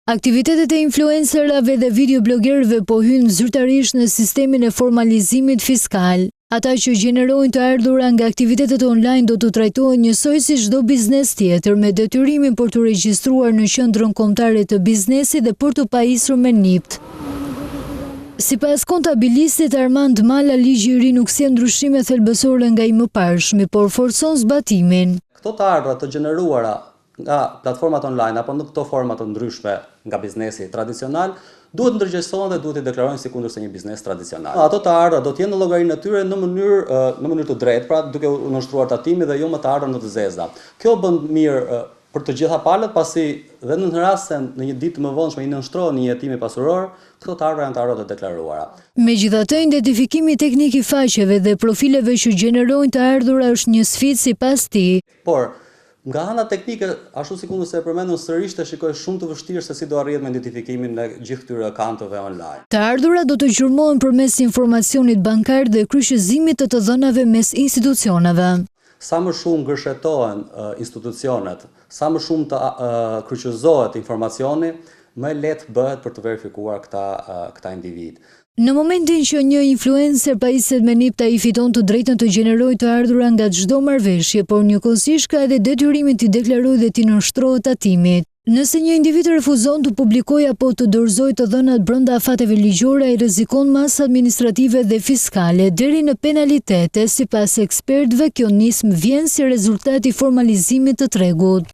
Aktivitetet e influencerave dhe videoblogerëve po hyjnë zyrtarisht në sistemin e formalizimit fiskal. Ata që gjenerojnë të ardhura nga aktivitetet online do të trajtohen njësoj si çdo biznes tjetër, me detyrimin për t'u regjistruar në Qendrën Kombëtare të Biznesit dhe për t'u pajisur me NIPT. Sipas kontabilistit Armand Mala, ligji i ri nuk sjell ndryshime thelbësore nga i mëparshmi, por forcon zbatimin. Këto të ardhura të gjeneruara nga platformat online apo në këto forma të ndryshme nga biznesi tradicional, duhet të ndërgjegjësohen dhe duhet t'i deklarojnë sikundërse një biznes tradicional. Ato të ardhura do të jenë në llogarinë e tyre në mënyrë në mënyrë të drejtë, pra duke u nënshtruar tatimit dhe jo më të ardhura në të zeza. Kjo bën mirë për të gjitha palët, pasi dhe në rast se në një ditë të mëvonshme i nënshtrohen një hetimi pasuror, këto të ardhura janë të ardhura të deklaruara. Megjithatë, identifikimi teknik i faqeve dhe profileve që gjenerojnë të ardhura është një sfidë sipas tij. Por, nga ana teknike, ashtu sikundërse e përmendëm, sërish e shikoj shumë të vështirë se si do arrihet me identifikimin e gjithë këtyre akantëve online. Të ardhurat do të gjurmohen përmes informacionit bankar dhe kryqëzimit të të dhënave mes institucioneve. Sa më shumë gërshetohen institucionet, sa më shumë të kryqëzohet informacioni, më e lehtë bëhet për të verifikuar këta këta individë. Në momentin që një influencer pajiset me NIPT ai fiton të drejtën të gjenerojë të ardhura nga çdo marrëveshje, por njëkohësisht ka edhe detyrimin t'i deklarojë dhe t'i nënshtrohet tatimit. Nëse një individ refuzon të publikojë apo të dorëzojë të dhënat brenda afateve ligjore ai rrezikon masa administrative dhe fiskale, deri në penalitete, sipas ekspertëve kjo nismë vjen si rezultat i formalizimit të tregut.